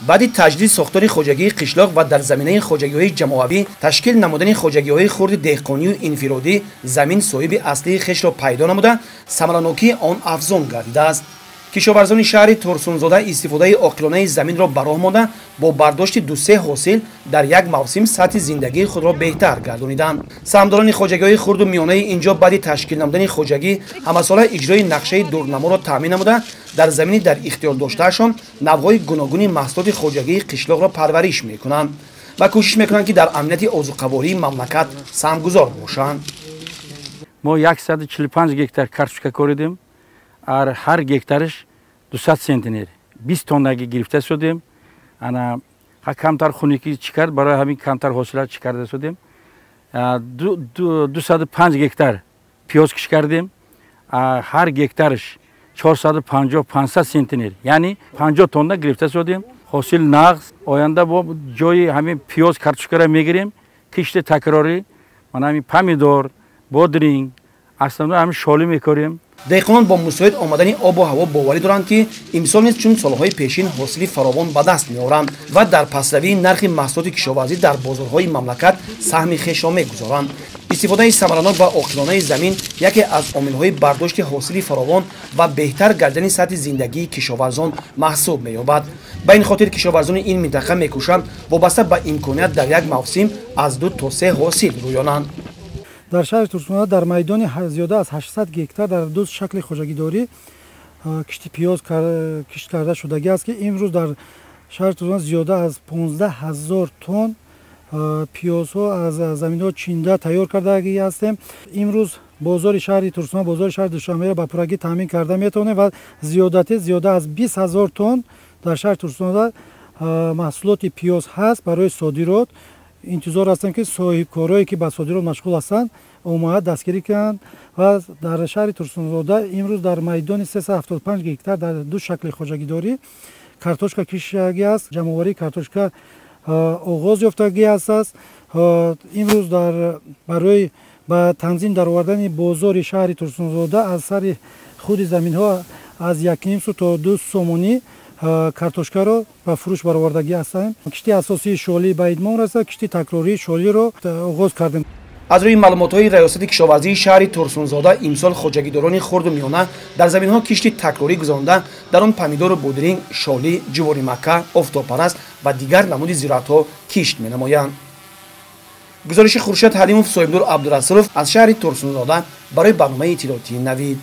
Баъди таҷдиди сохтори хоҷагии қишлоқ ва дар заминаи хоҷагиҳои ҷамоавӣ ташкил намудани хоҷагиҳои хурди деҳқонию инфиродӣ, замин соҳиби аслии хешро пайдо намуда, самаранокии он афзун гардидааст. Кишоварзони шаҳри Турсунзода истифодаи оқилонаи заминро ба роҳ монда, бо бардошти ду-се ҳосил дар як мавсим сатҳи зиндагии худро беҳтар гардониданд. Саҳмдорони хоҷагиҳои хурду миёнаи инҷо баъди ташкил намудани хоҷагӣ ҳамасола иҷрои нақшаи дурнаморо таъмин намуда, дар замини дар ихтиёр доштаашон навъҳои гуногуни маҳсулоти хоҷагии қишлоқро парвариш мекунанд ва кӯшиш мекунанд, ки дар амнияти озуқавории мамлакат саҳмгузор бошанд. Мо 145 гектар картошка коридем, ҳар гектараш 200 центнер, 20 тоннаги гирифта шудем. Ана камтар хунукӣ чӣ кард, барои ҳамин камтар ҳосилат чӣ карда шудем. 205 гектар пиёз кишт кардем, ҳар гектараш 450-500 центнер, яъне 50 тонна гирифта шудем. Ҳосил нағз. Оянда бо ҷои ҳамин пиёз картошкаро мегирем, кишти такрорӣ, мана ҳамин помидор, бодринг, аслан ҳамин шолӣ мекорем. Деҳқонон бо мусоид омадани обу ҳаво боварӣ доранд, ки имсол низ чун солҳои пешин ҳосили фаровон ба даст меоранд ва дар пастравии нархи маҳсулоти кишоварзӣ дар бозорҳои мамлакат саҳми хешро мегузоранд. Истифодаи самаранок ва оқилонаи замин яке аз омилҳои бардошти ҳосили фаровон ва беҳтар гардани сатҳи зиндагии кишоварзон маҳсуб меёбад. Ба ин хотир кишоварзони ин минтақа мекӯшанд вобаста ба имконият дар як мавсим аз 2 то 3 ҳосил рӯёнанд. Дар шаҳри Турсунзода дар майдони зиёда аз 800 гектар дар ду шакли хоҷагидорӣ кишти пиёз кишт карда шудагӣ аст, ки имрӯз дар шаҳри Турсунзода зиёда аз 15 ҳазор тонн пиёзҳо аз заминҳо чинда тайёр кардагӣ ҳастем. Имрӯз бозори шаҳри Турсунзода, бозори шаҳри Душанберо ба пуррагӣ таъмин карда метавонем ва зиёдати зиёда аз 20 ҳазор тонн дар шаҳри Турсунзода маҳсулоти пиёз ҳаст барои содирот. Интизор ҳастем, ки соҳибкорое, ки ба содирот машғул ҳастанд, омода дастгирӣ кунанд ва дар шаҳри Турсунзода имрӯз дар майдони 375 гектар дар ду шакли хоҷагидорӣ картошка киштагӣ аст. Ҷамъоварии картошка оғоз ёфтагӣ аст. Имрӯз барои ба танзим даровардани бозори шаҳри Турсунзода аз сари худи заминҳо аз 1,5 су то 2 сомонӣ картошкаро ба фурӯш баровардагӣ ҳастем. Кишти асосии шолӣ ба идмон расад, кишти такрории шолиро оғоз кардем. Аз рӯи маълумотҳои раёсати кишоварзии шаҳри Турсунзода, имсол хоҷагидорони хурду миёна дар заминҳо кишти такрорӣ гузаронда, дар он помидору бодринг, шолӣ, ҷувори макка, офтобпараст ва дигар намуди зироатҳо кишт менамоянд. Гузориши Хуршед Ҳалимов, Соҳибнур Абдурасулов аз шаҳри Турсунзода барои барномаи иттилоотии Навид.